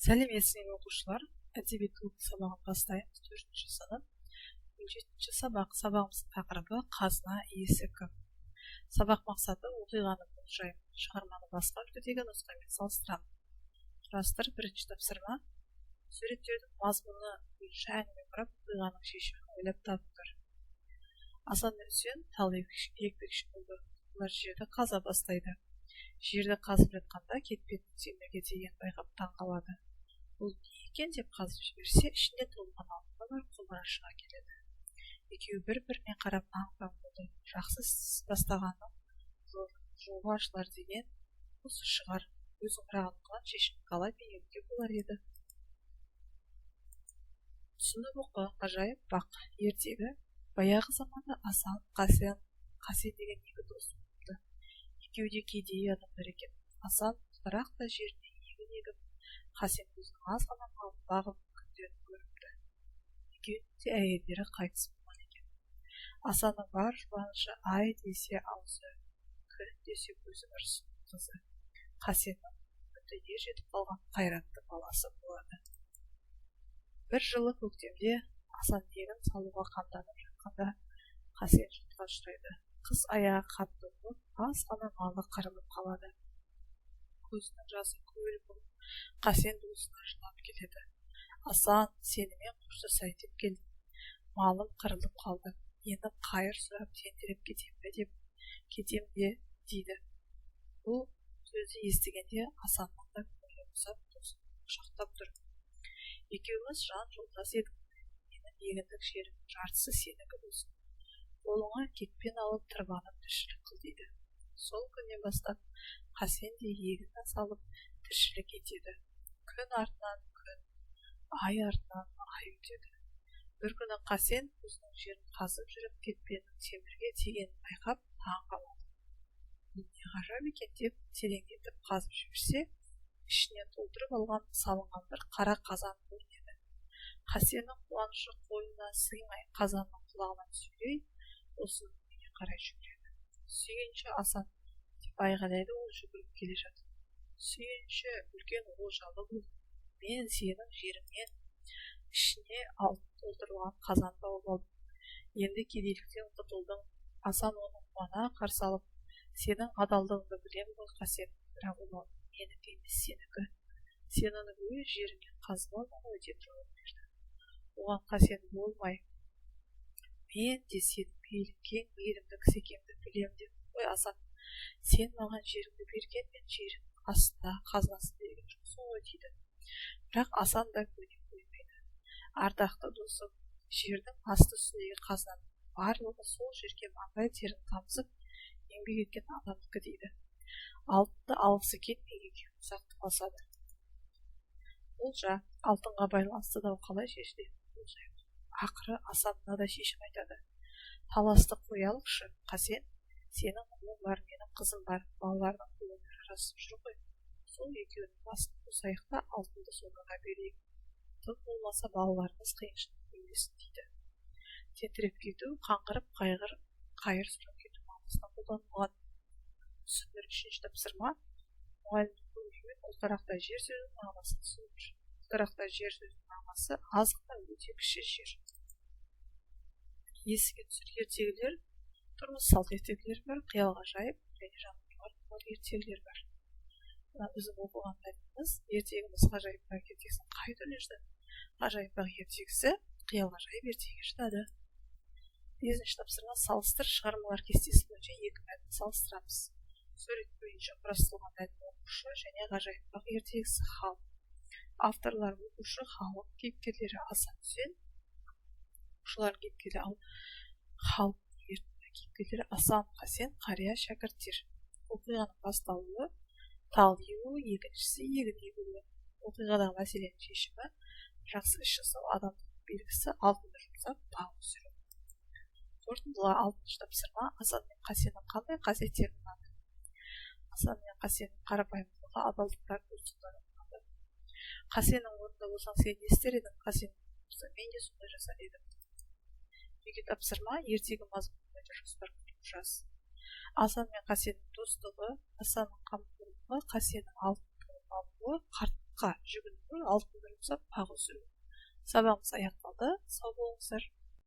Сәлеметсіздер ме, оқушылар! Әдебиет клубы сабағын бастаймыз. Төртінші сынып, 17-ші сабақ. Сабағымыздың тақырыбы: «Қазына иесі кім?». Сабақ мақсаты: оқиғаны болжаймын, шығарманы басқа үлгідегі нұсқамен салыстырамын. Құрастыр. Бірінші тапсырма: суреттердің мазмұны бойынша әңгіме құрап, оқиғаның шешімін ойлап табыңдар. Асан мен Үсен тал екпекші болды. Олар жерді қаза бастайды. Жерді қазып жатқанда кетпеннің темірге тигенін байқап, таң қалады. «Бұл не екен?» деп қазып жіберсе, ішінде толған алтыны бар құмыра шыға келеді. Екеуі бір біріне қарап аң таң болды. Жақсы іс бастағанның жолы ашылар деген осы шығар. Өзің құраған оқиғаның шешімін қалай бейнелеуге болар еді? Түсініп оқы. «Ғажайып бақ» ертегі. Баяғы заманда Асан, Қасен, Қасен деген екі дос болыпты. Екеуі де кедей адамдар екен. Асан ұлтарақтай жеріне егін егіп, Қасен өзінің аз ғана малын бағып, күндерін көріпті. Екеуінің де әйелдері қайтыс болған екен. Асанның бар жұбанышы, ай десе аузы, күн десе көзі бір сұлу қызы. Қасеннің енді ер жетіп қалған қайратты баласы болады. Бір жылы көктемде Асан егін салуға қамданып жатқанда, Қасен жұтқа ұшырайды. Қыс аяғы қатты болып, аз ғана малы қырылып қалады. Көзінің жасы көл болып, Қасен досына жылап келеді. «Асан, сенімен қоштасайын деп келдім. Малым қырылып қалды. Енді қайыр сұрап тентіреп кетем бе деп кетем де», – дейді. Бұл сөзді естігенде Асанның да көңілі босап, досын құшақтап тұрып: «Екеуміз жан жолдас едік қой. Менің егіндік жерімнің жартысы сенікі болсын. Қолыңа кетпен алып, тырбанып тіршілік қыл», – дейді. Сол күннен бастап Қасен де егін салып тіршілік етеді. Күн артынан күн, ай артынан ай өтеді. Бір күні Қасен өзінің жерін қазып жүріп, кетпеннің темірге тигенін байқап, таң қалады. «Бұл не ғажап екен?» деп тереңдетіп қазып жіберсе, ішіне толтырып алған салынған бір қара қазан көрінеді. Қасеннің қуанышы қойнына сыймай, қазанның құлағынан сүйрей досының үйіне қарай жүгіреді. «Сүйінші, Асан!» – деп айғайлайды ол жүгіріп келе жатып. «Сүйінші, үлкен олжалы болдым. Мен сенің жеріңнен ішіне алтын толтырылған қазан тауып алдым. Енді кедейліктен құтылдың». Асан оны қуана қарсы алып: «Сенің адалдығыңды білемін ғой, Қасен. Бірақ ол алтын менікі емес, сенікі. Сен оны өз жеріңнен қазып алдың ғой», – деп жауап берді. Оған Қасен болмай: «Мен де сенің пейілің кең, мейірімді кісі екеніңді білемін дедім ғой, Асан. Сен маған жеріңді бергенмен, жеріңнің астындағы қазынасын берген жоқсың ғой», – дейді. Бірақ Асан да көне қоймайды: «Ардақты досым, жердің асты үстіндегі қазынаның барлығы сол жерге маңдай терін тамызып еңбек еткен адамдікі», – дейді. Алтынды алғысы келмей, екеуі ұзақ таласады. Олжа. Алтынға байланысты дау қалай шешіледі? Болжайық. Ақыры Асан мынадай шешім айтады: «Таласты қоялықшы, Қасен. Сенің ұлың бар, менің қызым бар. Балалардың көңілі жарасып жүр ғой. Сол екеуінің басын қосайық та, алтынды соларға берейік. Тым болмаса балаларымыз қиыншылық көрмесін», – дейді. Тентіреп кету қаңғырып, қайыр сұрап кету мағынасында қолданылған. Түсіндір. Үшінші тапсырма: мұғалімнің көмегімен «ұлтарақтай жер» сөзінің мағынасын түсіндір. Ұлтарақтай жер сөзінің мағынасы: аз ғана, өте кіші жер. Есіңе түсір. Ертегілер: тұрмыс салт ертегілер бар, қиял ғажайып және жануарлар туралы ертегілер бар. Мына біздің оқыған мәтініміз, ертегіміз «Ғажайып бақ» ертегісінің қай түріне жатады? «Ғажайып бақ» ертегісі қиял ғажайып ертегіге жатады. Бесінші тапсырма: салыстыр. Шығармалар кестесі бойынша екі мәтін салыстырамыз. Сурет бойынша құрастырылған мәтін: оқушы және «Ғажайып бақ» ертегісі, халық. Авторлары: оқушы, халық. Кейіпкерлері: Асан, Үсен, оқушылардың кейіпкерлері, ал халық кейіпкерлері: Асан, Қасен, қария, шәкірттер. Оқиғаның басталуы: тал егу, екіншісі – егін егуі. Оқиғадағы мәселенің шешімі: жақсы іс жасау – адамдықтың белгісі, алтынды жұмсап, бақ өсіру. Қорытындыла. Алтыншы тапсырма: Асан мен Қасеннің қандай қасиеттері ұнады? Асан мен Қасеннің қарапайымдылығы, адалдықтары, достықтары ұнады. Қасеннің орнында болсаң, сен не істер едің? Қасеннің болса, мен де солай жасар едім. Үйге тапсырма: ертегі мазмұны бойынша жоспар құрып жаз. Асан мен Қасеннің достығы, Асанның қамқорлығы, Қасеннің алтын тауып алуы, Баққа жүгінуі, алтынды жұмсап, бақ өсіру. Сабағымыз аяқталды. Сау болыңыздар.